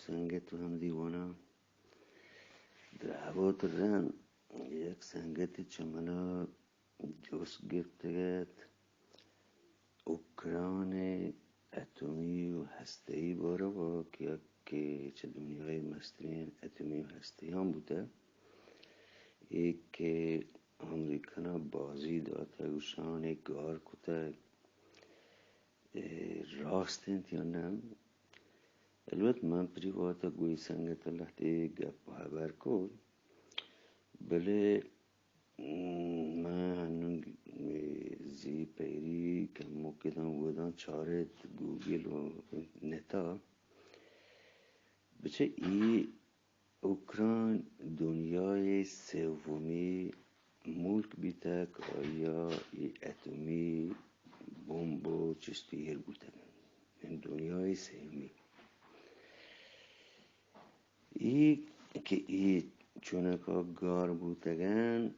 سنگت و ہمدیواناں، دراہ بات رند، یک سنگتے چہ منا جست گپتگ ات، اوکران ءِ اتمی و ہستئی باروا کہ یکے چہ دنیای مسترین اتمی و ہستیاں بوتہ، اے کہ امریکانا بازی داتگ و شان ءَ گار کتگ، اے راست انت یا نہ؟ البت من پری واتہ گوں اے سنگت ءَ لہتے گپ و ہبر کت، بلے من ہنوں زی پیری کموکے داں گداں چارت گوگل و نتا، بچہ اے اوکران دنیای سومی ملک بیتگ کہ آئیا اے اتمی بمب و چشتی ایر بوتگ انت۔ یعنی دنیای سیمی۔ اے کہ اے چونکا گار بوتگ انت،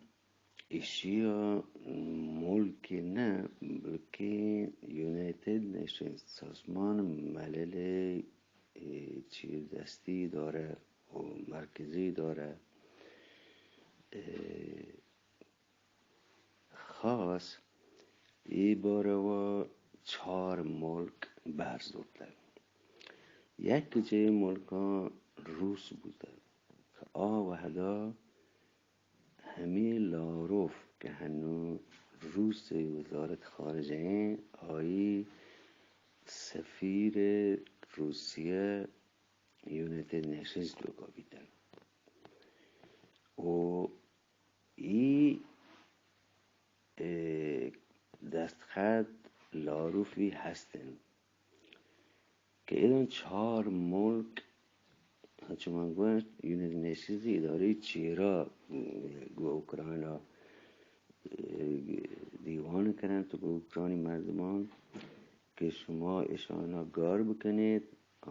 ایشیا ملک نہ، بلکہ یونائیٹڈ نیشنز، سازمان ملل، اے، چیردستی دارہ و مرکزی دارہ، اے، خاص اے باروا چار ملک بحث زرتگ۔ یکے چہ اے ملکاں روس بوتگ۔ آ وہدا ہمے لاروف کہ ہنوں روس ءِ وزارت خارجہ ایں، آئی سفیر روسیہ یونائیٹڈ نیشنز توکا بیتگ و اے، اے، دستخط لاروفی ہست انت کہ اے چار ملک، چو من گوشت، یونائیٹڈ نیشنز ادارہ چیرا گوں اوکران ءَ، اے، دیوان کننت و گوں اوکرانی مردمان کہ شما اشانا گار بکنیت،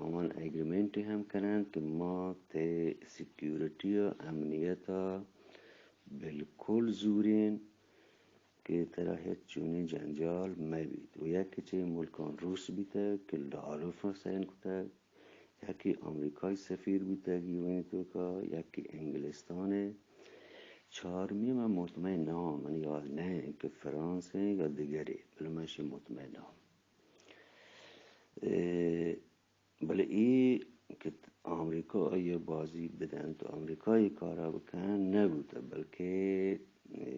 آوان ایگریمنٹے ہم کننت کہ ما تئی سیکیورٹی و امنیت ءَ بالکل زورین کہ ترا ہچ چونیں جنجال مہ بیت۔ و یکے چہ اے ملکاں روس بیتگ کہ لاروف ءَ سائن کتگ، یکے امریکای سفیر بیتگ یو این توکا، یکے انگلستان ءِ، چارمی من مطمئن نہ آں، منی یاد نہ انت کہ فرانس انت یا دگرے، بلے من اشی مطمئن نہ آں۔ اے، بلے اے کہ امریکا آئی ءَ بازی بدنت و امریکا اے کارا بکنت نہ بوتہ، بلکہ، اے،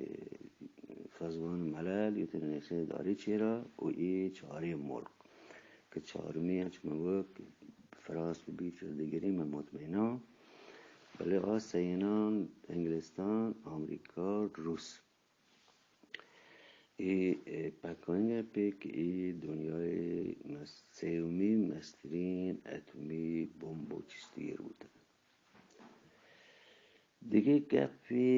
سازمان ملل یونائیٹڈ نیشنز ادارہ چیرا و اے چاریں ملک کہ چارمی انچ من گوشت فرانس بہ بیت یا دگرے من مطمئن آں، بلے آ سئیناں انگلستان، امریکا، روس۔ اے، اے، پکائیں گپے کہ اے دنیای مس-، سیومی مسترین اتمی بمب و چشتی ایر بوتگ۔ دگہ گپے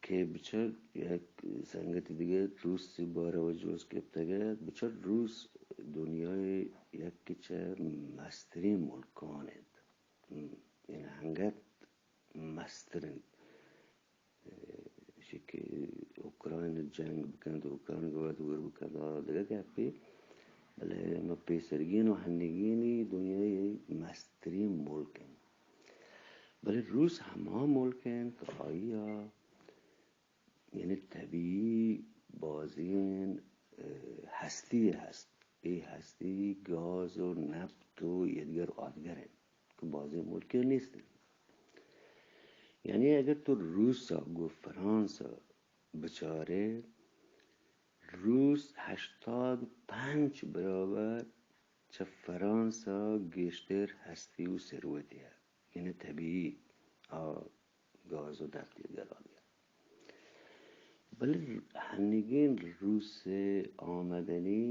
کہ بچار یک سنگت دگہ روس باروا جست گپتگ ات، بچار روس دنیای یکے چہ مسترین ملکان انت۔ ہم، یعنی انگت مستر انت۔ ایشی کہ اوکرائن جنگ بکنت، اوکرائن گوات دور بکنت، آ دگہ گپے، بلے ہما پیسرگین و ہنیگینی دنیای مسترین ملک انت۔ بلے روس ہما ملک انت کہ آئیا یعنی طبیعی بازین، اے، ہستی ہست۔ اے ہستی گاز و نفت و ایدگر آدگر انت کہ بازین ملکی نیست انت۔ یعنی اگر تو روس ءَ گوں فرانس ءَ بچارے، روس ہشتاد پنچ برابر چہ فرانس ءَ گیشتر ہستی و ثروتی ءَ، یعنی طبیعی، آ، گاز و نفتی گرانی۔ بلے ہنیگین روس ءِ آمدنی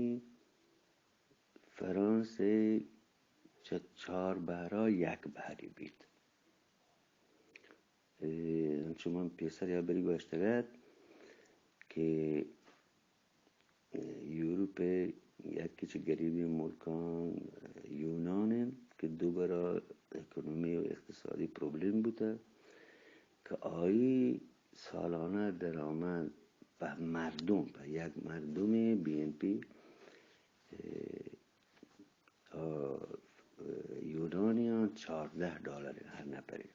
فرانس ءِ چہ چار بہرا یک بہری بیت۔ اے، انچو من پیسر یا بری گوشتگ ات کہ یورپ ءِ یکے چہ گریبیں ملکاں یونان انت کہ دوبرا اکونومی و اقتصادی پرابلم بوتگ کہ آئی سالانہ درآمد پہ مردم، پہ یک مردمے بی این پی، اے، آ، یونانیاں چ چاردہ ڈالر ہر نفرے۔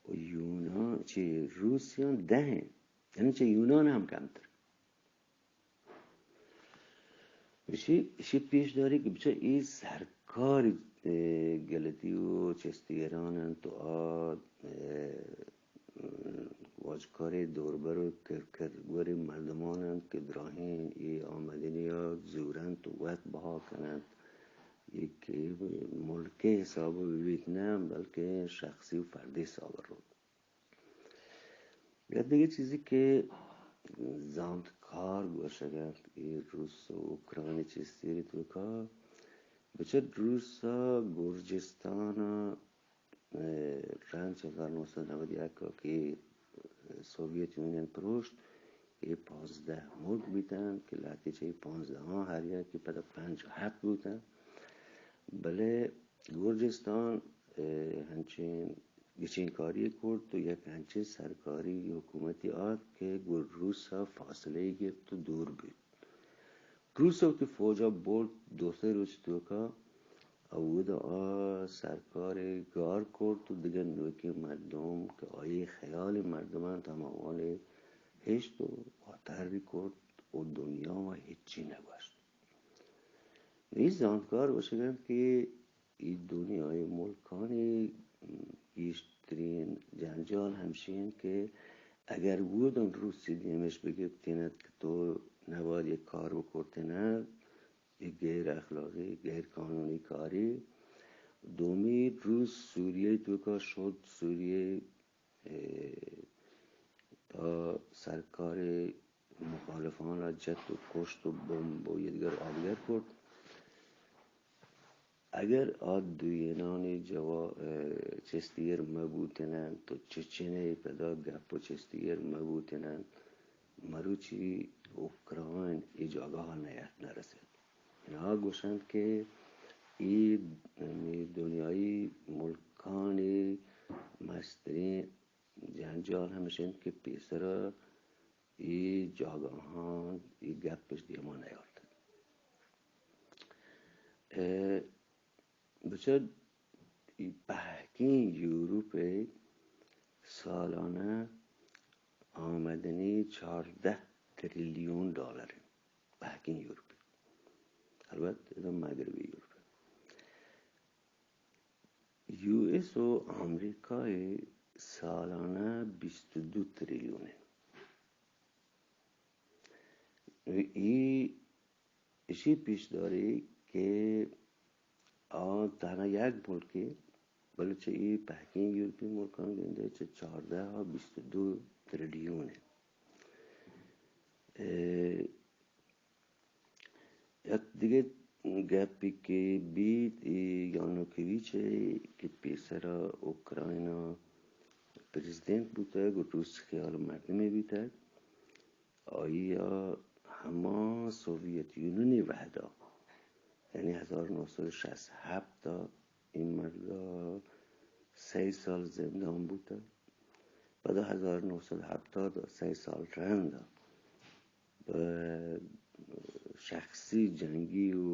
و یونان، چہ روسیان دہ ہیں، یعنی چہ یونان ہم کمتر۔ ایشی، ایشی پیش داری کہ بچہ ای سرکار، اے، غلطی و چستی ایران انت و آ، اے، واجکارے دوربر و کر-، کرگورے مردمان انت کہ دراہیں ای آمدنی آ زورنت و وت بہا کننت۔ ای کہ ملکے حساب ببیت نہ، بلکہ شخصی و فردی حساب رو۔ یک دگہ چیزے کہ زانتکار گوشگ انت، اے روس و اوکرانی چیزے توکا، بچہ روس ء گرجستان ء، اے، رند ہزار نو سد نود یک ء کہ سوویت یونین پروشت، اے پانزدہ ملک بیتن کہ لہتے چہ اے پانزدہ آں ہر یکے پدا پنج و ہپت بوتن۔ بلے گرجستان، اے، ہنچیں گچینکاری کرت و یک ہنچیں سرکاری حکومتی آت کہ گوں روس ء فاصلہ گپت و دور بیت۔ روس ء وتی فوج ء برت، دو سے روچ توکا اودا آ سرکار گار کرت و دگہ نوکیں مردم کہ آئی خیال مردم انت، ہما وانگ ہشت و واتری کرت و دنیا ء ہچی نگوشت۔ نی زانتکار گوشگ انت کہ ای دنیای ملکانی گیشترین جنجال ہمشی انت کہ اگر وودن روسی دیمش بگپتینت کہ تو نباید یک کار بکرتینت، یک غیر اخلاقی، غیر قانونی کاری۔ دومی روس سوریہ توکا شد، سوریہ، اے، پہ سرکار مخالفان ء جت و کشت و بمب و یدگر آبگر کرت۔ اگر آ دوئینانی جوا-، ء، چستیر مہ بوتننت تو چچنے پدا گپ و چستیر مہ بوتننت، مروچی اوکرائن اے جاگہ ء نہ، نہ رسیت۔ آ گوشنت کہ اے، اے دنیای ملکانی مستریں جنجال ہمش انت کہ پیسرا اے جاگہاں اے گپش دیما نیارتگ۔ اے بچار، اے پہکیں یورپ ء سالانہ آمدنی چاردہ تریلیون ڈالر انت۔ پہکیں یورپ۔ البت ادا مغربی یورپ۔ یو ایس و امریکہ ء سالانہ بیست و دو تریلیون انت۔ ای، ایشی پیش داری کہ آ تہنا یک ملکے، بلے چہ ای پہکیں یورپی ملکاں گندے چہ چاردہ ء بیست و دو تریلیون انت۔ اے، یک دگہ گپے کہ بیت، اے یانوکویچ ء کہ پیسرا اوکرائنا پریزیدنت بوتگ و روس خیال مردمے بیتگ، آئی ء ہما سوویت یونین ء وہدا، یعنی ہزار نو سد شصت ہپت ء اے مرد ء سئے سال زندان بوتگ۔ پدا ہزار نو سد ہپتاد ء سئے سال رند ء پہ شخصی جنگی و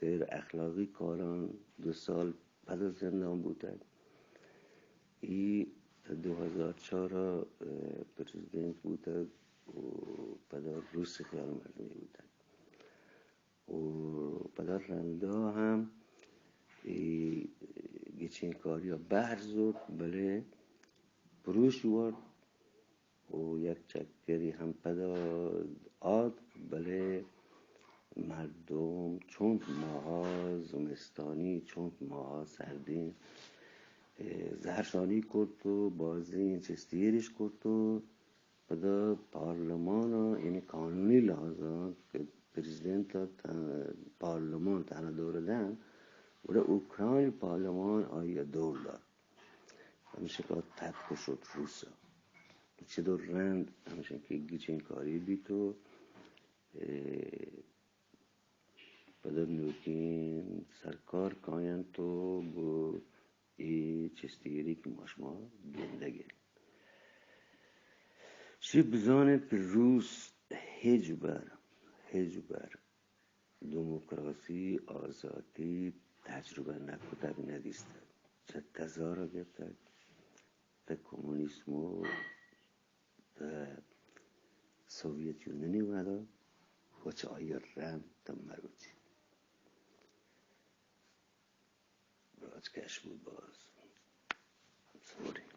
غیر اخلاقی کاراں دو سال پدا زندان بوتگ۔ ای دو ہزار چار ء پریزیدنت بوتگ و پدا روس خیال مردمی بوتگ۔ و پدا رندا ہم اے گچینکاری ء بہر زرت، بلے پروش وارت و یک چکری ہم پدا آت، بلے مردم چنت ماہا زمستانی، چنت ماہا سردیں، اے، زہرشانی کرت و بازیں چستی ایرش کرت و پدا پارلمان ء، یعنی قانونی لحاظ ء کہ پریزیدنت ء ت-، پارلمان تہنا دور دنت، گڑا اوکرانی پارلمان آئی ء دور دات۔ ہمشکا تتک و شت روس ء۔ چدو رند ہمشن کہ گچینکاری بیت و، اے، پدا نوکیں سرکار کاینت و گوں اے چستی ایری کہ ما شما گندگ ء۔ چی بزانت کہ روس ہچبر، ہچبر دموکراسی، آزاتی تجربہ نہ کتگ، نہ دیستگ۔ چہ تزار گپتگ، تہ کمونیسمو، تہ سوویت یونینی وہدا، و چہ آئی رند تہ مروچی. براج کش بود باز. سوری.